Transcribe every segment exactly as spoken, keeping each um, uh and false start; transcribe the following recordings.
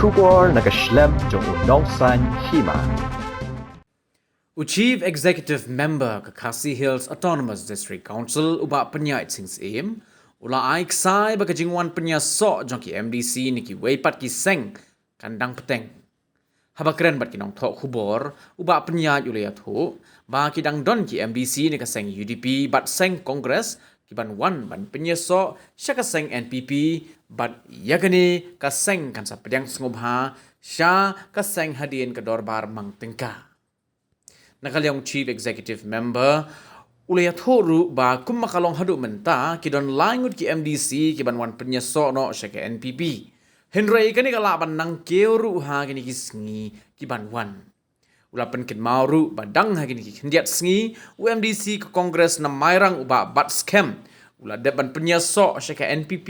Khubor na ka shlem jong u nongsan hima. U Chief Executive Member ka Khasi Hills Autonomous District Council, u Bah Pynïaid Sing Syiem, u la ai ksai ba ka jingwan pynïasoh jong ki M D C na kiwei pat ki seng kan dang bteng. Haba kren bad ki nongthoh khubor, u Bah Pynïaid u la ïathuh ba ki dang don ki M D C na ka seng U D P bad seng Congress ki ban wan ban pynïasoh sha ka seng N P P, bad ïa kane ka seng kan sa pdiang sngewbha sha ka seng hadien ka dorbar mang tyngka. Na ka liang Chief Executive Member u la ïathuh ruh ba kumba ka long haduh mynta, ki don lai ngut ki M D C ki ban wan pynïasoh noh sha ka N P P. Hynrei kane ka lah ban nang kiew ruh ha kine ki sngi ki ban wan. U la pynkynmaw ruh ba dang ha kine ki khyndiat sngi, u M D C ka Congress na Mairang, u Bah Batskhem, u la dep ban pynïasoh sha ka N P P.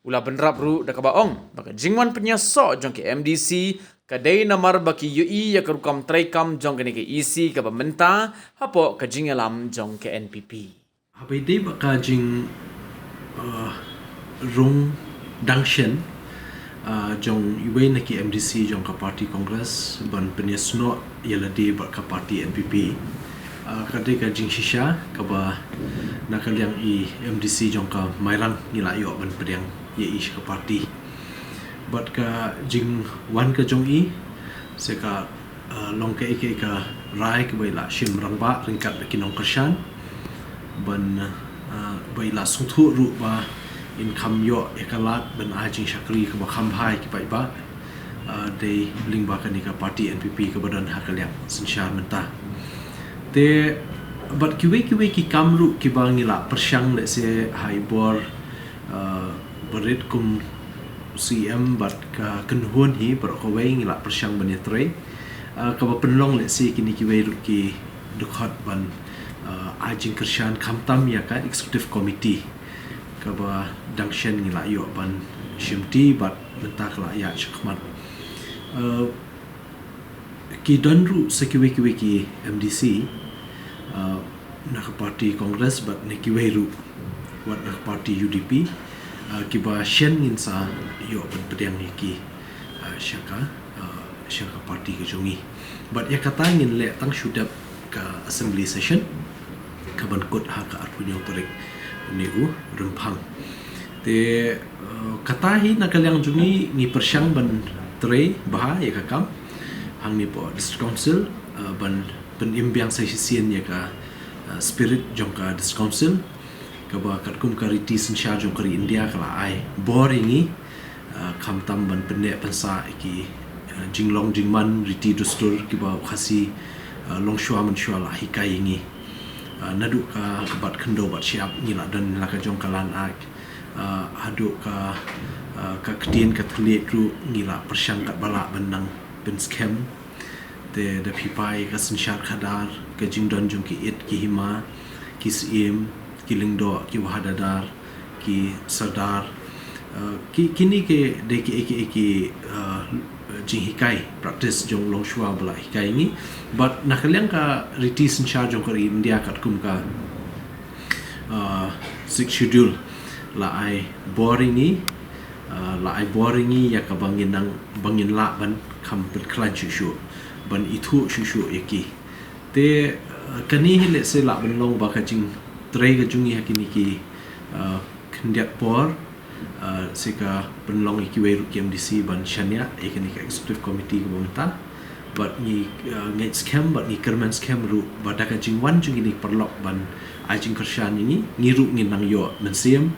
U la bynrap ruh da kaba ong ba ka jingwan pynïasoh jong ka M D C ka dei namar ba ki ïohi ïa ka rukom treikam jong kane ka E C kaba mynta hapoh ka jingïalam jong ka N P P. Haba ïadei bad ka jing, uh, rung dang shen, uh, jong iwei na ki M D C jong ka party Congress ban pynïasnoh ïa lade bad ka party N P P. Uh, ka dei ka jingshisha kaba na ka liang i M D C jong ka Mairang ngi la ïoh ban pdiang ïa i sha ka party. Bad ka jingwan ka jong i se ka, uh, long kaei kaei ka rai kaba i la shim rangbah ryngkat bad ki nongkyrshan ban, uh, ba i la sngewthuh ruh ba in kham ïoh ïa ka lad ban ai jingshakri kaba kham bha ïa ki paidbah, uh, dei lyngba kane ka party N P P kaba don ha ka liang synshar mynta. Te bad kiwei kiwei ki kam ruh kiba ngi la pyrshang lehse ha i bor, uh, barit kum C M bad ka kynhun hi baroh kawei ngi la pyrshang ban ïatrei. Uh, kaba pynlong lehse kine kiwei ruh ki dkhot ban, uh, ai jingkyrshan khamtam ïa ka executive committee kaba dang shen ngi la ïoh ban shimti bad mynta ka la ïaid shakhmat. Uh, ki don ruh sa kiwei kiwei ki M D C, uh, na ka party Congress bad na kiwei ruh wat na ka party U D P, uh, kiba shen ngin sa ïoh ban pdiang ïa ki, uh, sha ka, uh, sha ka party ka jong ngi. Bad ïa kata ngin leh tang shu dep ka assembly session kaban kut ha ka arphew hynñiew tarik ni u Rymphang. Te, uh, kata hi na ka liang jong ngi ngi pyrshang ban trei bha ïa ka kam hangne hapoh District Council, uh, ban pynim biang sa shisien ïa ka, uh, spirit jong ka District Council kaba katkum ka riti synshar jong ka ri India ka la ai bor ïa ngi, uh, khamtam ban pynneh pynsah ïa ki, uh, jinglong jingman riti dustur kiba u Khasi, uh, longshuwa mynshuwa la hikai ïa ngi. Uh, naduh ka bat khyndew bat shyiap ngi la don la ka jong ka Land Act, uh, haduh ka, uh, ka ktien ka thylliej ruh ngi la pyrshang katba lah ban nang pynskhem. Te da phi peit ka synshar khadar, ka jingdon jong ki it ki hima, ki syiem, ki lyngdoh, ki wahadadar, ki sardar, uh, ki, kine ki dei ki, ki, ki, uh, jinghikai, practice jong longshuwa ba la hikai ïa ngi. Bad na ka liang ka riti synshar jong ka ri India katkum ka, uh, Sixth Schedule la ai bor ïa ngi, uh, la ai bor ïa ngi ïa kaba ngin nang, ba ngin lah ban kham pynkhlaiñ shuh shuh, ban ithuh shuh shuh ïa ki. Te, uh, kane hi lehse lah ban long ba ka jingtrei ka jong ngi ha kine ki, uh, khyndiat por, uh, se ka pynlong ïa kiwei ruh ki M D C ban shaniah ïa kane ka executive committee kaba mynta. Bad ngi, uh, ngeit skhem bad ngi kyrmen skhem ruh ba da ka jingwan jong kine ki paralok ban ai jingkyrshan ïa ngi, ngi ruh ngin nang ïoh mynsiem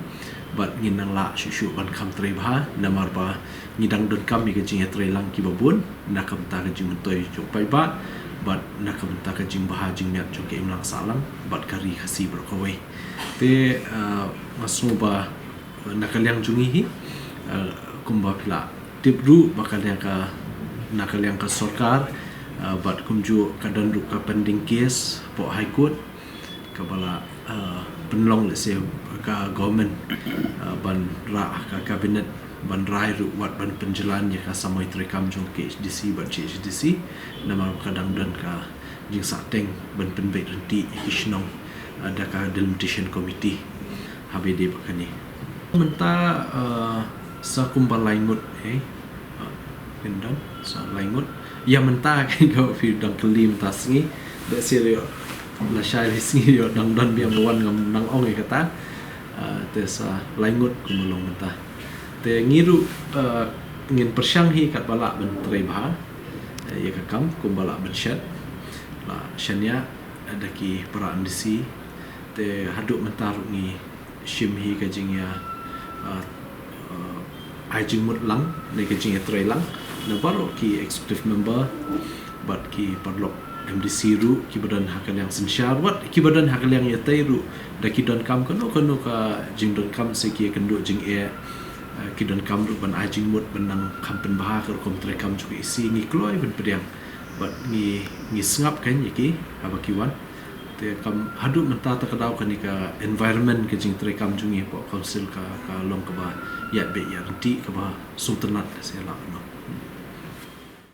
bad ngin nang lah shuh shuh ban kham trei bha, namar ba ngi dang donkam ïa ka jingïatreilang kiba bun na ka bynta ka jingmyntoi jong paidbah bad na ka bynta ka jingbha jingmiat jong ka imlang sahlang bad ka ri Khasi baroh kawei. Te, uh, nga sngew ba, uh, na ka liang jong ngi hi, uh, kumba phi la tip ruh ba ka liang ka, na ka liang ka sorkar, uh, bad kumjuh ka don ruh ka pending case hapoh High Court kaba la, uh, pynlong lehse ka government, uh, ban rah ka cabinet ban rai ruh wat ban pynjlan ïa ka samoi treikam jong K H D C bad G H D C, namar ba ka dang don ka jingsahteng ban pynbeit ryntih ïa ki shnong, uh, da ka delimitation committee. Haba ïadei bad kane mynta, uh, sa kumba lai ngut, eh, uh, Phin don sa lai ngut. Ïa mynta ka, ka phi dang kylli mynta sngi. Da sir ïoh lashai lai sngi ïoh dang don biang ba wan ngam nang ong ïa kata. Ah, te sa lai ngut kumba long mynta. Te ngi ruh, ah, ngin pyrshang hi katba lah ban trei bha, eh, ïa ka kam kumba lah ban shet. La shaniah, eh, da ki para M D C. Te haduh mynta ruh ngi shim hi ka jingïa, ah, ah, ai jingmut lang ne ka jingïatrei lang na baroh ki executive member bad ki paralok M D C ruh, kiba don ha ka liang synshar bad kiba don ha ka liang ïatei ruh, da ki donkam kano kano ka jingdonkam se ki ïakynduh jingeh, ah, ki donkam ruh ban ai jingmut ban nang kham pynbha ka rukom treikam jong ka E C, ngi kloi ban pdiang bad ngi, ngi sngap kan ïa ki haba ki wan. Te kam haduh mynta ta ka daw kane ka environment ka jingtreikam jong ngi hapoh council ka, ka long kaba ïaid beit ïaid ryntih, kaba sngewtynnat ka sha la no.